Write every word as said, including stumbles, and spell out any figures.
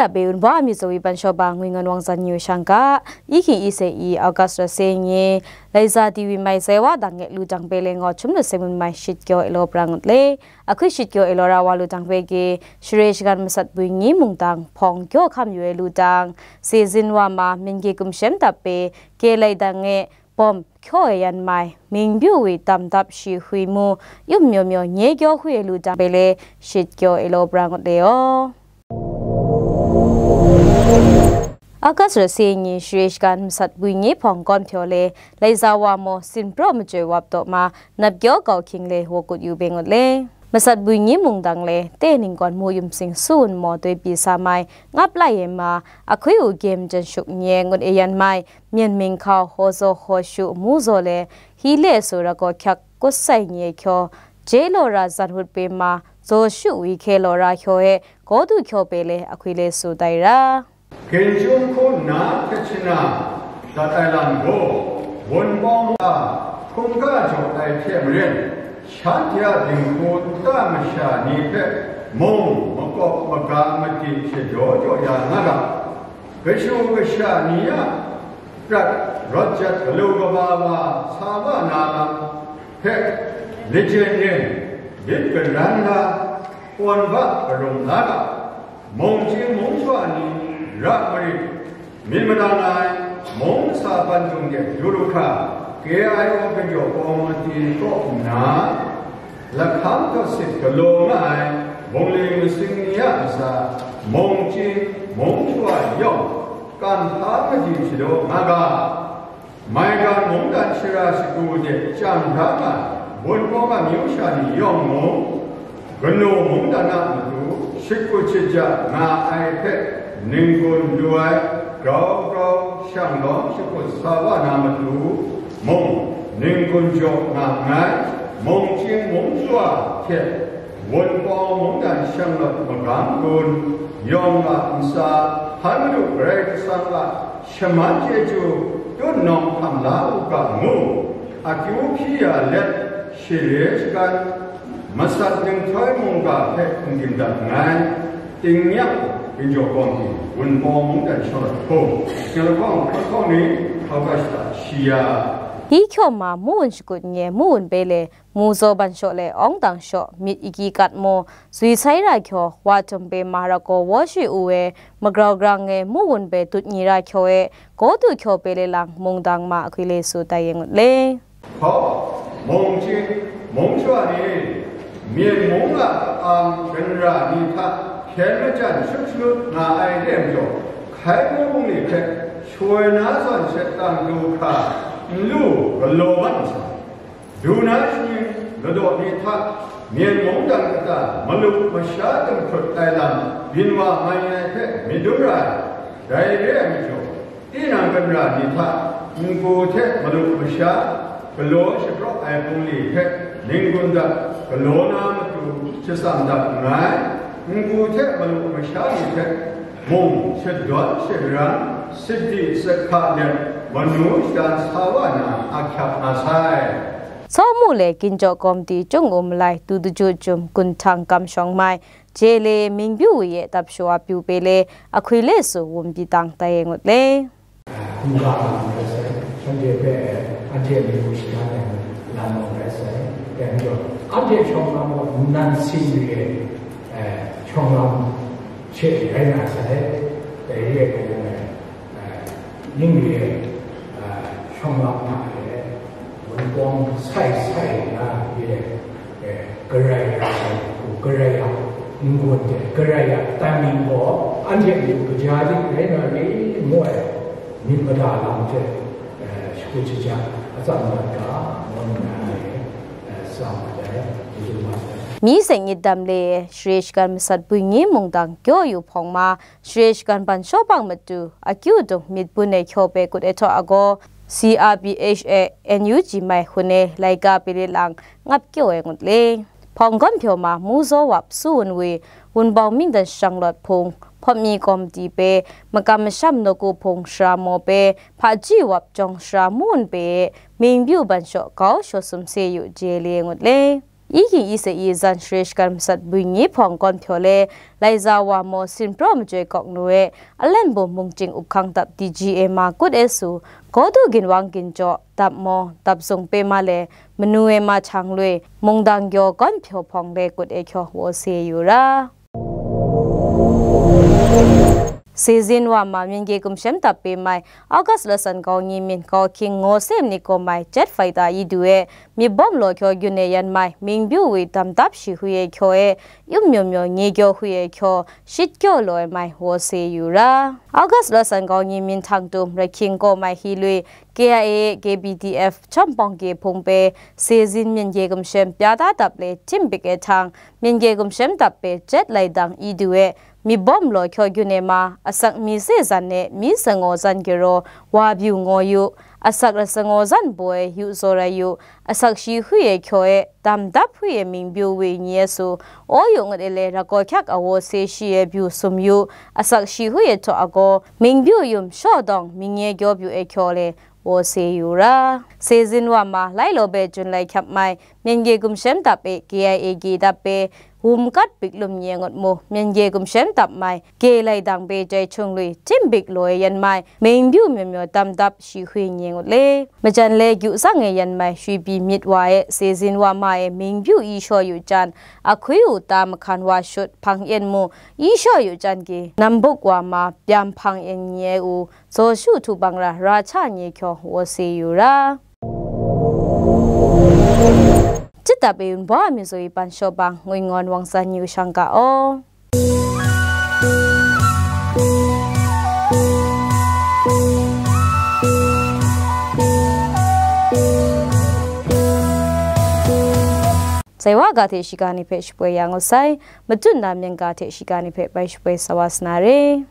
Abe wunba mi zawi ban shawba ngwi ngan wang zan yu shang ga, i hki i se i August ra se ngi, Laiza T V mai zai wa dang nge lu jang pe le ngaw chum le se mun mai shit kyaw e law prang ngut le, a hkui shit kyaw e law ra wa lu jang pe ge, share shagan masat bwi ngi mung dang, hpawng kyaw hkam yu e lu dang, se zin wa ma, min ge kum shem dap pe, ke lai dang nge, bawm hkyaw e yan mai, ming byu wi tam dap shi hui mu, yum myaw myaw nye kyaw hui e lu jang pe le, shit kyaw e law prang ngut le yaw. August ra se ngi share shagan masat bwi ngi hpawng gawn pyaw le, Laiza wa mo, sin praw macoi wap taw ma, nap kyaw kau hkying le, wo kut yu be ngut le. Masat bwi ngi mung dang le, te ningkawn mu yum sing su wun maw doi pyi sa mai, ngap lai e ma, a hkui u gem jan shuk nye ngut e yan mai, myen ming hkau, ho zaw ho shu, mu zaw le, hi le su ra gaw hkyak kut sai nye hkyaw, je law ra zat hut pe ma, zaw shu wi hkye law ra hkyaw e, gaw du hkyaw pe le, a hkui le su tai ra. Ginjung hku nna hte shana dat ai lam gaw, wunpawng a hkungga jaw ai hte maren, shanhte a dinghku nta masha ni hpe mung makawp maga madi shadaw jaw ya nga ga, kashu kasha ni a prat rawt jat galu kaba wa sa wa na lam hpe, lajen ren, lit garan la, pawn ba karung la ga, mung ching mung shawa ni ra marit, myit madang ai, mung sa ban dung de du lu hkra, K I O kajawh kawmiti kaw nna, lahkam kasit galaw nga ai, bungli masing ni a ntsa, mung ching mung shawa yawng, kam hpa madi shadaw nga ga, maigan mungdan shara shagu de chyam hkra nga, wunpawng a myu sha ni yawng mung, kanu mungdan a matu shakut shaja nga ai hpe ning-gun lu ai, grau grau shanglawm shakut sa wa na matu mung, ning-gun jaw nga nngai, mung ching mung shawa hte wunpawng mungdan shanglawt magam gun, yawng a ntsa, hpan Madu Karai Kasang a shaman chyeju tut nawng hkam la u ga ngu, akyu hpyi ya let, share shagan, masat ninghtoi mungga hpe n gim dat nngai, tingnyang ginjaw kawng hte wunpawng mungdan shawng ai hpung, Ngalakawng hkawng ni hkau ga shada shi ya. Hi hkyaw ma, mu wun shakut nye, mu wun pe le, mu zaw ban shaw le, awng dang shaw, myit iki kat mu, zui sai ra hkyaw, wa htum pe ma ra gaw waw shi u e, magrau grang e, mu wun pe dut ni ra hkyaw e, gaw du hkyaw pe le lang, mung dang ma ahkui le su tai ye ngut le. Hkaw, mung ching, mung shawa ni, myen mung a ang ganra ni hta hkyen majan shut shut nga ai re majaw, hkai hpung bungli hpe shawoi na zawn shet tang du hkra, n lu galaw mat nsa, du na shani ladaw ni hta, myen mungdan kata malup masha tumhkrut ai lam byin wa mai ai hpe myit dum ra ai, dai re ai majaw, tinang ganra ni hta, n-gu hte malup masha, galaw shapraw ai bungli hpe ning-gun dat, galaw na matu shatsam dat nngai, n-gu hte malup masha ni hpe mung shadawn sharan, sadi sahka let, manu shadan sa wa na ahkyak nga sai. Sawmu le Ginjaw Kawmti Chyung U Malai, Tu Daju Jum, Gun Htang Kamshawng Mai, Jele, Ming Byu Wi e dap shawa pyu pe le, ahkui le su wum pyi tang tai e ngut le. Hkungga lam rai sai, shanhte hpe anhte myu shadan ai lam mung rai sai, dai majaw, anhte shawng lam gaw nnan sing re ai, eh, shawng lam she rai na sai, dai re ai hpe ning re ai, eh, shawng lam hta e, wunpawng sai sai na re ai, eh, Karai ya ai, Karai ya n-gun hte Karai ya timing gaw anhte myu kaja dik rai na re ngu ai myit mada lam hte, eh, shakut shaja atsam dat ga, ngu nna ai, eh, sa mat ai, chyeju mat ai. Mi seng myit dam le, share shagan masat bwi ngi mungdan kyaw yu hpawng ma, share shagan ban shawbang matu, akyu dung myit bun e hkyaw pe kut e htaw agaw, C R P H a N U G mai hkun e laika pele lang ngap kyaw ai ngut le. Hpawng gawn hpyaw ma, Muzaw wap Su Wun Wi, Wunbawng Mingdan Shanglawt hpung, Hpawt Mi Kawmti pe, Makam Masham Nawku hpung shara maw pe, Hpaji wap Jawng shara Mun pe, Mingbyu ban shaw kau shaw sum se yu je le ngut le. I King I Se I zan share shagan masat bwi nyi hpawng kawn hpyaw le, Laiza Wa Maw Sinpraw Majoi Kawk Nu e, Alan Bum Mungchying Up Hkang Dap D G A ma kut e su, Gawdu Ginwang Ginjaw, Dap Maw, Dap Zung Pe Ma le, Manu e ma Chang Lui, Mungdang Gyaw kawn hpyaw hpawng le kut e hkyaw wo se yu ra. Sezin wa ma Myingye Gumshem Dap pe mai, August lasan kau ni min kau hkying ngo sem ni kaw mai jet fighter idu e, myit bawm law hkyaw gyun e yan mai, Mingbiu wi dam dap shi hui e hkyaw e, yum myaw myaw nye kyaw hui e hkyaw, shit kyaw law e mai wo se yu ra. August lasan kau ni min htang tum, Rahkying kaw mai hi lui, K I A, K B D F, Chawm Pawng Kye Hpung pe, Sezin Myingye Gumshem Pyata Dap le Htim Bik e htang, Myingye Gumshem Dap pe jet laidang idu e, myit bawm law hkyaw gyun e ma, asak mi se zan e, mi sangaw zan giraw, wa byu ngaw yu, asak ra sangaw zan baw e, yu zaw rai yu, asak shi hui e hkyaw e, dam dap hui e Mingbiu wi nye su, aw yu ngut e le, rakaw hkyak awo se shi e byu sum yu, asak shi hui e htaw agaw, Mingbiu yum shaw dawng, Mingye gyaw byu e hkyaw le, wo se yu ra. Sezin wa ma, lai law be jun lai hkyap mai, Myingye Gumshem Dap e, K I A K Dap e, Wum Kat Bik Lum Nye ngut mu, Myingye Gumshem Dap mai, K laidang pe jai chung lui, Htim Bik law e yan mai, Mingbiu myaw myaw dam dap shi hui nye ngut le. Majan le gyu zang e yan mai, Shwi Byi myit wa e, Sezin wa ma e, Mingbiu i shaw yu jan, ahkui u ta mahkan wa shut, hpang en mu, i shaw yu jan ki, Nambuk wa ma, byam hpang en nye u, Zaw shu htu bang ra, ra cha nye hkyaw wo se yu ra. Jit dap e yun bwa mi zaw i pan shaw bang, ngwi ngawn wang san yu shang ga aw. Zai wa ga hte shiga ni hpe shapoi ya ngut sai, matut na myen ga hte shiga ni hpe bai shapoi sa wa sa na re.